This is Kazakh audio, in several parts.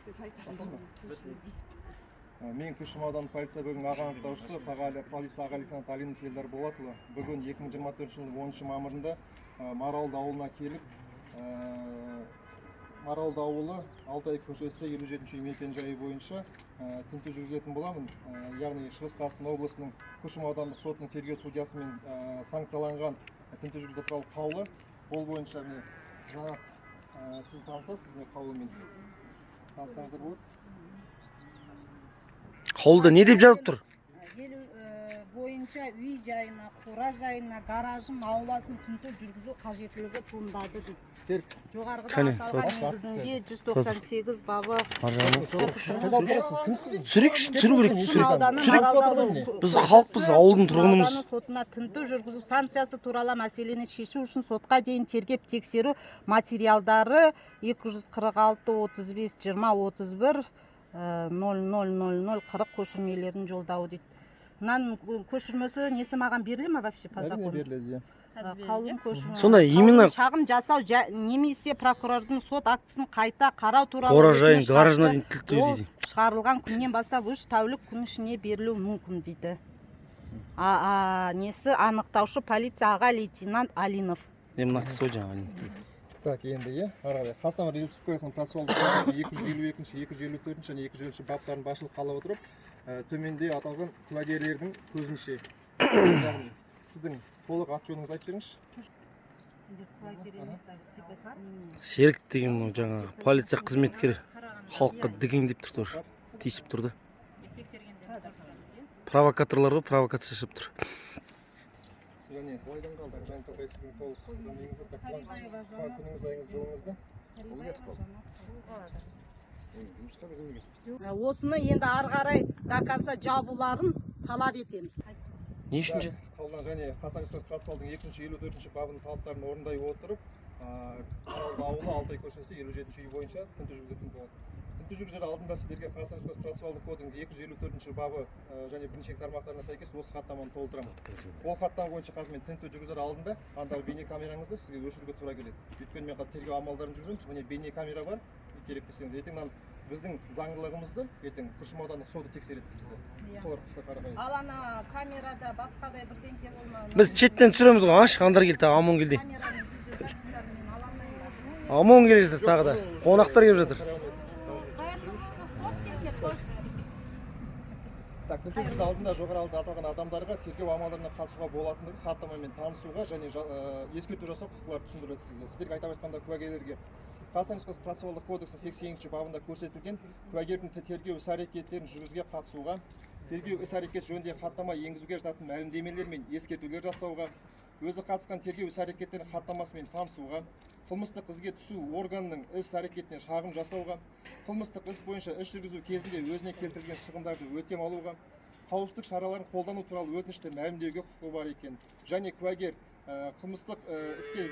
Басталды ма? Мен, Күршім ауданы полиция бөлімінің аға анықтаушысы, полиция аға лейтенант Алинов Елдар Болатұлы, бүгін 2024 жылдың 10 мамырында Маралды ауылына келіп, Маралды ауылы, Алтай көшесі, 57 үй мекен жайы бойынша тінту жүргізетін боламын. Яғни Шығыс Қазақстан облысының Күршім аудандық сотының тергеу судьясымен санкцияланған тінту жүргізу туралы қаулы. Ол бойынша, міне, Жанат, сіз танысасыз, міне, қаулымен танысаңыздар болады. Қаулыда не деп жазып тұр? Елу бойынша үй жайына, қора жайына, гаражын, ауласын тінту жүргізу қажеттілігі туындады дейді. Серік. Жоғарғыда Кәне, аталған сот. негізінде 198 бабы Ар жағынан. Сіз қайда алып барасыз, кімсіз? Түсірейікші, түсіру керек, Түсірейік. түсірейік. Ауданы Түсірейік. Маралды Біз халықпыз, ауылдың тұрғынымыз. ауданы сотына тінту жүргізу санкциясы туралы мәселені шешу үшін сотқа дейін тергеп тексеру материалдары 246 35 20 31 00 00 40 көшірмелерін жолдау дейді. Мынаның көшірмесі несі маған беріле ма вообще по Әрине, закону? беріледі, иә. Қаулының көшірме Сонда именно- шағым жасау немесе прокурордың сот актісін қайта қарау туралы Қора жайын, өтініш гаражына хаты дейін тінту ол дейді. шығарылған күннен бастап 3 тәулік күн ішіне берілуі мүмкін дейді. А несі анықтаушы полиция аға лейтенант Алинов. Е, мына кісі ғой жаңағы Алинов деген. Так, енді, иә, ары қарай Қазақстан Республикасының процессуалдық кодексінің 252-, 254 және 250 баптарын басшылыққа ала отырып, төменде аталған куәгерлердің көзінше, яғни сіздің толық аты жөніңізді айтып жіберіңізші. Серік деген мынау жаңағы полиция қызметкері халыққа дігеңдеп тұр тоже, тиісіп тұр да. Провокаторлар ғой, провокация жасап тұр. Және так, Жанат апай, сіздің толық неңізді, так, туған күніңіз, айыңыз, жылыңызды. Осыны енді ары қарай до конца жабуларын талап етеміз. Не үшін? Қаулыдан және Қазақстан Республикасы процессуалдың 254 бабының талаптарын орындай отырып, Маралды ауылы, Алтай көшесі, 57 үй бойынша тінту жүргізетін болады. Тінту жүргізер алдында сіздерге Қазақстан Республикасы процессуалдық кодексінің 254 бабы және бірнеше тармақтарына сәйкес осы хаттаманы толтырамын. Ол хаттама бойынша қазір мен тінту жүргізер алдында андағы бейнекамераңызды сізге өшіруге тура келеді, өйткені мен қазір тергеу амалдарын жүргіземін. Міне, бейнекамера бар, керек десеңіз. Ертең мынаны, біздің заңдылығымызды ертең Күршім аудандық соты тексереді бізді. Солар кісілер қарай. Ал ана камерада басқадай бірдеңке болма. Біз шеттен түсіреміз ғой. Аш, андар келді тағы, ОМОН келді. Камераның видеозаписьтарын мен ала алмаймын ба? ОМОН келе жатыр тағы да, қонақтар келіп жатыр. Қарай алмайсыз. Так, тінту жүргізу алдында жоғарыда аталған адамдарға тергеу амалдарына қатысуға болатындығы, хаттамамен танысуға және ескерту жасау құқылары түсіндіріледі сізге. Сіздерге атап айтқанда, куәгерлерге Қазақстан Республикасы процессуалдық кодексінің 80-бабында көрсетілген куәгердің тергеу іс әрекеттерін жүргізуге қатысуға, тергеу іс әрекеті жөніндегі хаттама енгізуге жататын мәлімдемелер мен ескертулер жасауға, өзі қатысқан тергеу іс әрекеттерінің хаттамасымен танысуға, қылмыстық ізге түсу органының іс әрекетіне шағым жасауға, қылмыстық іс бойынша іс жүргізу кезінде өзіне келтірілген шығындарды өтем алуға, қауіпсіздік шараларын қолдану туралы өтінішті мәлімдеуге құқығы бар екен және куәгер қылмыстық іске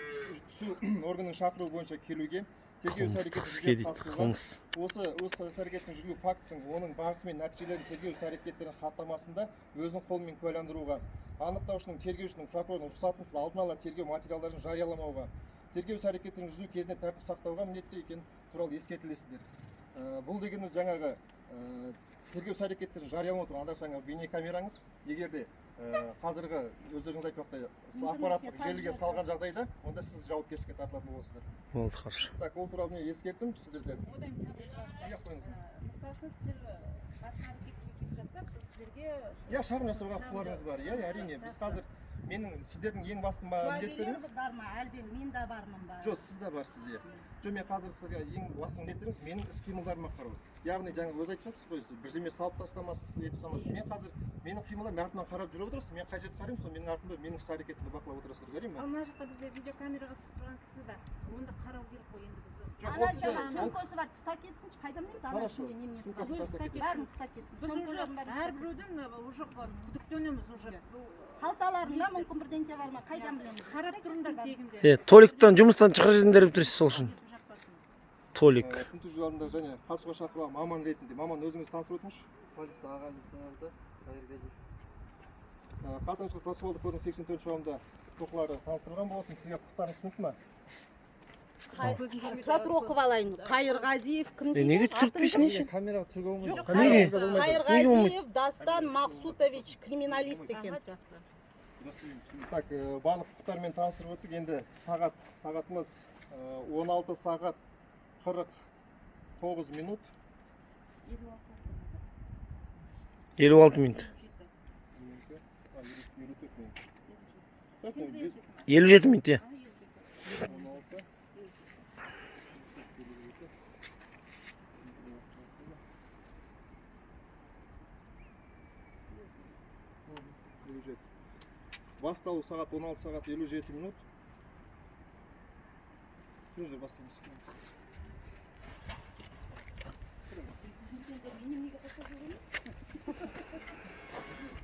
түсу органының шақыруы бойынша келуге, тергеу іс Қылмыстық әрекетін іске жүргізуге дейді. қатысуға, Қылмыс. осы іс әрекеттің жүргізілу фактісін, оның барысы мен нәтижелерін тергеу іс әрекеттерінің хаттамасында өзінің қолымен куәландыруға, анықтаушының, тергеушінің, прокурордың рұқсатынсыз алдын ала тергеу материалдарын жарияламауға, тергеу іс әрекеттерін жүргізу кезінде тәртіп сақтауға міндетті екені туралы ескертілесіздер. Бұл дегеніміз жаңағы тергеу іс әрекеттерін жарияламау туралы анда жаңағы бейнекамераңыз егер де қазіргі өздеріңіз айтпақтай сол ақпараттық желіге салған жағдайда, онда сіз жауапкершілікке тартылатын боласыздар. Болды, хорошо. Так, ол туралы мен ескерттім сіздерді. Одан қазір Иә, қойыңыз. Мысалы үшін, сіздер басқа әрекетке кетіп жатса, біз сіздерге Иә, шағым жасауға құқыларыңыз бар, иә, әрине. Біз қазір менің, сіздердің ең басты міндеттеріңіз Куәгерлер бар ма, әлде мен де бармын ба? Жоқ, сіз де барсыз, иә. Жоқ, мен қазір сізге ең басты міндеттеріңіз менің іс қимылдарыма қарау. Яғни жаңа өзі айтып жатсыз ғой, сіз бірдеме салып тастамасыз, нетіп тастамасыз. Мен қазір менің қимылдарым артымнан қарап жүріп отырасыз. Мен қай жерді қараймын, сол менің артымда менің іс әрекетімді бақылап отырасыздар, жарай ма? Ал мына жақта бізде видеокамераға түсіп тұрған кісі бар, оны да қарау керек қой енді біз. Жоқ, Ана ол кісі жаңа ол сумкасы бар, тастап кетсінші, қайдан білеміз ана Хорошо, ішінде неменесі бар. сумкасын тастап кетеді. Бәрін тастап кетсін. Біз уже Сумкаларын бәрін тастап кетсін. әрбіреуден уже күдіктенеміз уже. Қалталарында мүмкін бірдеңке бар ма, қайдан білеміз? Қарап Тастап тұрыңдар кетсін бәрін. тегінде. Е, Толиктан жұмыстан шығарып жіберіңдер деп тұрсыз сол үшін. Жатпасын. Толик. Тінту жүргізу алдында және қатысуға шақырылған маман ретінде, маман, өзіңізді таныстырып өтіңізші. Полиция аға лейтенанты Қайыргазин. Қазақстан Республикасы процессуалдық кодексінің 84 бабында құқылары таныстырылған болатын. Сізге құқықтарыңыз түсінікті ма? Тұра тұр, оқып алайын. Қайырғазиев кім Е, дейді? неге түсіртпейсің Атын не сен? Камераға түсіруге болмайды. Жоқ, Неге? Болмайды. Қайырғазиев Дастан Мақсутович, криминалист екен. Аха, жақсы. Так, барлық құқықтармен таныстырып өттік. Енді сағатымыз 16 сағат 49 минут. 56 минут. А, 54 минут. Так, ну, 57 минут, иә. 16, 57. Басталу сағат 16 сағат 57 минут. Жүріңіздер, бастаймыз.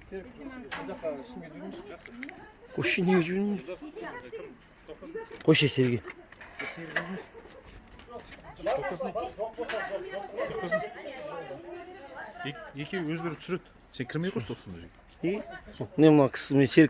Серік, мына жаққа ешкімге жібермейші. Қойшы, неге жібермеймін? Қойшы, Сергей. Екеуі өздері түсіреді, сен кірмей қойшы, тоқсан. Неге? Не, мына кісі мен Серік.